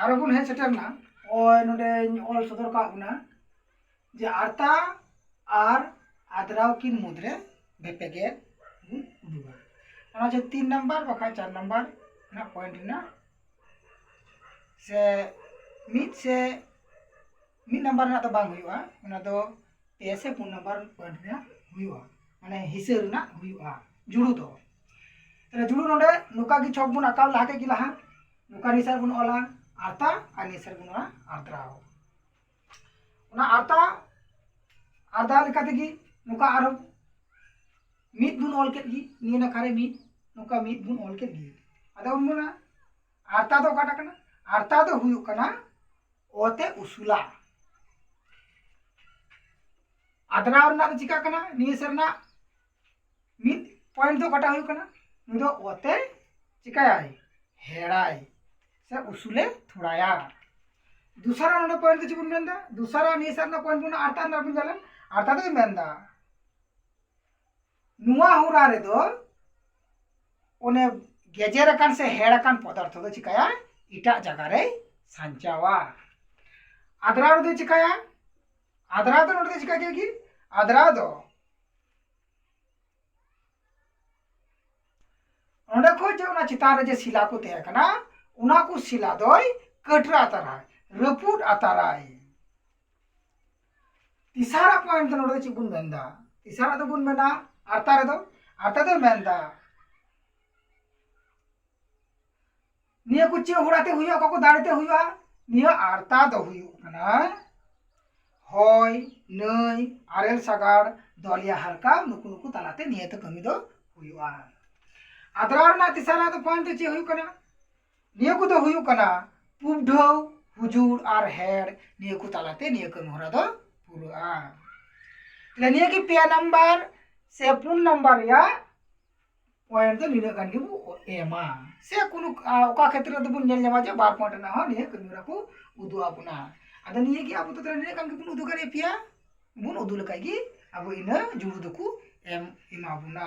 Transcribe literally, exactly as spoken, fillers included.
ᱟᱨᱚ ᱵᱚᱱ ᱦᱮᱡ ᱥᱮᱴᱮᱨ ᱮᱱᱟ, ᱳᱭ ᱱᱚᱰᱮᱧ ᱚᱞ ᱥᱚᱫᱚᱨ ᱠᱟᱜ ᱵᱚᱱᱟ ᱡᱮ ᱟᱨᱛᱟ ᱟᱨ ᱟᱫᱽᱨᱟᱣ ᱠᱤᱱ ᱢᱩᱫᱽᱨᱮ ᱵᱷᱮᱯᱮᱜᱮᱫ ᱵᱚᱱ ᱩᱫᱩᱜᱟ᱾ ᱚᱱᱟ ᱡᱮ ᱛᱤᱱ ᱱᱟᱢᱵᱟᱨ ᱵᱟᱠᱷᱟᱡ ᱪᱟᱨ ᱱᱟᱢᱵᱟᱨ ᱨᱮᱱᱟᱜ ᱯᱚᱭᱮᱱᱴ ᱨᱮᱱᱟᱜ ᱥᱮ ᱢᱤᱫ ᱥᱮ ᱢᱤᱫ ᱱᱟᱢᱵᱟᱨ ᱨᱮᱱᱟᱜ ᱫᱚ ᱵᱟᱝ ᱦᱩᱭᱩᱜᱼᱟ, ᱚᱱᱟ ᱫᱚ ᱯᱮ ᱥᱮ ᱯᱩᱱ ᱱᱟᱢᱵᱟᱨ ᱯᱚᱭᱮᱱᱴ ᱨᱮᱱᱟᱜ ᱦᱩᱭᱩᱜᱼᱟ, ᱢᱟᱱᱮ ᱦᱤᱥᱟᱹ ᱨᱮᱱᱟᱜ ᱦᱩᱭᱩᱜᱼᱟ ᱡᱩᱲᱩ ᱫᱚ᱾ ᱛᱟᱦᱞᱮ ᱡᱩᱲᱩ ᱱᱚᱰᱮ ᱱᱚᱝᱠᱟ ᱜᱮ ᱪᱷᱚᱠ ᱵᱚᱱ ᱟᱸᱠᱟᱣ ᱞᱟᱦᱟ ᱠᱮᱫ ᱜᱮ ᱞᱟᱦᱟ, ᱱᱚᱝᱠᱟ ᱱᱤᱭᱟᱹ ᱥᱟᱨ ᱵᱚᱱ ᱚᱞᱟ ᱟᱨᱛᱟ ᱟᱨ ᱱᱤᱭᱟᱹ ᱥᱟᱨ ᱵᱚᱱ ᱚᱞᱟ ᱟᱨᱫᱨᱟᱣ᱾ ᱚᱱᱟ ᱟᱨᱛᱟ ᱟᱨᱫᱟ ᱞᱮᱠᱟ ᱛᱮᱜᱮ ᱱᱚᱝᱠᱟ ᱟᱨᱚ ᱢᱤᱫ ᱵᱚᱱ ᱚᱞ ᱠᱮᱫ ᱜᱮ, ᱱᱤᱭᱟᱹ ᱱᱟᱠᱷᱟ ᱨᱮ ᱢᱤᱫ, ᱱᱚᱝᱠᱟ ᱢᱤᱫ ᱵᱚᱱ ᱚᱞ ᱠᱮᱫ ᱜᱮ᱾ ᱟᱫᱚ ᱵᱚᱱ ᱢᱮᱱᱟ ᱟᱨᱛᱟ ᱫᱚ ᱚᱠᱟᱴᱟᱜ ᱠᱟᱱᱟ? ᱟᱨᱛᱟ ᱫᱚ ᱦᱩᱭᱩᱜ ᱠᱟᱱᱟ ᱚ ᱛᱮ ᱩᱥᱩᱞᱟ᱾ ᱟᱫᱽᱨᱟᱣ ᱨᱮᱱᱟᱜ ᱫᱚ ᱪᱤᱠᱟᱹᱜ ᱠᱟᱱᱟ? ᱱᱤᱭᱟᱹ ᱥᱮᱫ ᱨᱮᱱᱟᱜ ᱢᱤᱫ ᱯᱚᱭᱮᱱᱴ ᱫᱚ ᱚᱠᱟᱴᱟᱜ ᱦᱩᱭᱩᱜ ᱠᱟᱱᱟ? ᱱᱩᱭ ᱫᱚ ᱚ ᱛᱮ ᱪᱤᱠᱟᱹᱭᱟᱭ? ᱦᱮᱲᱟᱭ ᱥᱮ ᱩᱥᱩᱞᱮ ᱛᱷᱚᱲᱟᱭᱟ᱾ ᱫᱩᱥᱟᱨᱟ ᱱᱚᱰᱮ ᱯᱚᱭᱮᱱᱴ ᱫᱚ ᱪᱮᱫ ᱵᱚᱱ ᱢᱮᱱᱫᱟ? ᱫᱩᱥᱟᱨᱟ ᱱᱤᱭᱟᱹ ᱥᱮᱫ ᱨᱮᱱᱟᱜ ᱯᱚᱭᱮᱱᱴ ᱵᱚᱱ ᱟᱨᱛᱟ ᱨᱮᱱᱟᱜ ᱵᱚᱱ ᱧᱮᱞᱟ, ᱟᱨᱛᱟ ᱫᱚᱭ ᱢᱮᱱᱫᱟ ᱱᱚᱣᱟ ᱦᱚᱨᱟ ᱨᱮᱫᱚ ᱚᱱᱮ ᱜᱮᱡᱮᱨ ᱟᱠᱟᱱ ᱥᱮ ᱦᱮᱲ ᱟᱠᱟᱱ ᱯᱚᱫᱟᱨᱛᱷᱚ ᱫᱚ ᱪᱤᱠᱟᱹᱭᱟ? ᱮᱴᱟᱜ ᱡᱟᱭᱜᱟ ᱨᱮᱭ ᱥᱟᱧᱪᱟᱣᱟ᱾ ᱟᱫᱽᱨᱟᱣ ᱨᱮᱫᱚ ᱪᱤᱠᱟᱹᱭᱟ? ᱟᱫᱽᱨᱟᱣ ᱫᱚ ᱱᱚᱰᱮ ᱫᱚ ᱪᱤᱠᱟᱹ ᱠᱮᱫ ᱜᱮ? ᱟᱫᱽᱨᱟᱣ ᱫᱚ ᱚᱸᱰᱮ ᱠᱷᱚᱡ ᱡᱮ ᱚᱱᱟ ᱪᱮᱛᱟᱱ ᱨᱮ ᱡᱮ ᱥᱤᱞᱟ ᱠᱚ ᱛᱟᱦᱮᱸ ᱠᱟᱱᱟ, ᱚᱱᱟ ᱠᱚ ᱥᱤᱞᱟ ᱫᱚᱭ ᱠᱟᱹᱴᱨᱟ ᱟᱛᱟᱨᱟᱭ, ᱨᱟᱹᱯᱩᱫ ᱟᱛᱟᱨᱟᱭ᱾ ᱛᱮᱥᱟᱨᱟᱜ ᱯᱚᱭᱮᱱᱴ ᱫᱚ ᱱᱚᱰᱮ ᱫᱚ ᱪᱮᱫ ᱵᱚᱱ ᱢᱮᱱᱫᱟ? ᱛᱮᱥᱟᱨᱟᱜ ᱫᱚᱵᱚᱱ ᱢᱮᱱᱟ ᱟᱨᱛᱟ ᱨᱮᱫᱚ, ᱟᱨᱛᱟ ᱫᱚᱭ ᱢᱮᱱᱫᱟ ᱱᱤᱭᱟᱹ ᱠᱚ ᱪᱮᱫ ᱦᱚᱨᱟᱛᱮ ᱦᱩᱭᱩᱜᱼᱟ, ᱚᱠᱟ ᱠᱚ ᱫᱟᱲᱮᱛᱮ ᱦᱩᱭᱩᱜᱼᱟ? ᱱᱤᱭᱟᱹ ᱟᱨᱛᱟ ᱫᱚ ᱦᱩᱭᱩᱜ ᱠᱟᱱᱟ ᱦᱚᱭ, ᱱᱟᱹᱭ, ᱟᱨᱮᱞ ᱥᱟᱜᱟᱲ, ᱫᱚᱞᱭᱟ ᱦᱟᱞᱠᱟ, ᱱᱩᱠᱩ ᱱᱩᱠᱩ ᱛᱟᱞᱟᱛᱮ ᱱᱤᱭᱟᱹ ᱫᱚ ᱠᱟᱹᱢᱤ ᱫᱚ ᱦᱩᱭᱩᱜᱼᱟ᱾ ᱟᱫᱽᱨᱟᱣ ᱨᱮᱱᱟᱜ ᱛᱮᱥᱟᱨᱟᱜ ᱫᱚ ᱯᱚᱭᱮᱱᱴ ᱫᱚ ᱪᱮᱫ ᱦᱩᱭᱩᱜ ᱠᱟᱱᱟ? ᱱᱤᱭᱟᱹ ᱠᱚᱫᱚ ᱦᱩᱭᱩᱜ ᱠᱟᱱᱟ ᱯᱩᱵᱰᱷᱟᱹᱣ, ᱦᱩᱡᱩᱲ ᱟᱨ ᱦᱮᱲ, ᱱᱤᱭᱟᱹ ᱠᱚ ᱛᱟᱞᱟᱛᱮ ᱱᱤᱭᱟᱹ ᱠᱟᱹᱢᱤ ᱦᱚᱨᱟ ᱫᱚ ᱯᱩᱨᱟᱹᱜᱼᱟ᱾ ᱛᱟᱦᱞᱮ ᱱᱤᱭᱟᱹ ᱜᱮ ᱯᱮ ᱱᱟᱢᱵᱟᱨ ᱥᱮ ᱯᱩᱱ ᱱᱟᱢᱵᱟᱨ ᱨᱮᱭᱟᱜ ᱯᱚᱭᱮᱱᱴ ᱫᱚ ᱱᱤᱱᱟᱹᱜ ᱜᱟᱱ ᱜᱮᱵᱚ ᱮᱢᱟ᱾ ᱥᱮ ᱠᱳᱱᱳ, ᱟ, ᱚᱠᱟ ᱠᱷᱮᱛᱨᱮ ᱫᱚᱵᱚᱱ ᱧᱮᱞ ᱧᱟᱢᱟ ᱡᱮ ᱵᱟᱨ ᱯᱚᱭᱮᱱᱴ ᱨᱮᱱᱟᱜ ᱦᱚᱸ ᱱᱤᱭᱟᱹ ᱠᱟᱹᱢᱤ ᱦᱚᱨᱟ ᱠᱚ ᱩᱫᱩᱜ ᱟᱵᱚᱱᱟ᱾ ᱟᱫᱚ ᱱᱤᱭᱟᱹ ᱜᱮ ᱟᱵᱚ ᱫᱚ ᱛᱟᱦᱞᱮ ᱱᱤᱱᱟᱹᱜ ᱜᱟᱱ ᱜᱮᱵᱚᱱ ᱩᱫᱩᱜᱟ, ᱱᱤᱭᱟᱹ ᱯᱮᱭᱟ ᱵᱚᱱ ᱩᱫᱩᱜ ᱞᱮᱠᱷᱟᱡ ᱜᱮ ᱟᱵᱚ ᱤᱱᱟᱹ ᱡᱩᱲᱩ ᱫᱚᱠᱚ ᱮᱢ, ᱮᱢᱟ ᱵᱚᱱᱟ᱾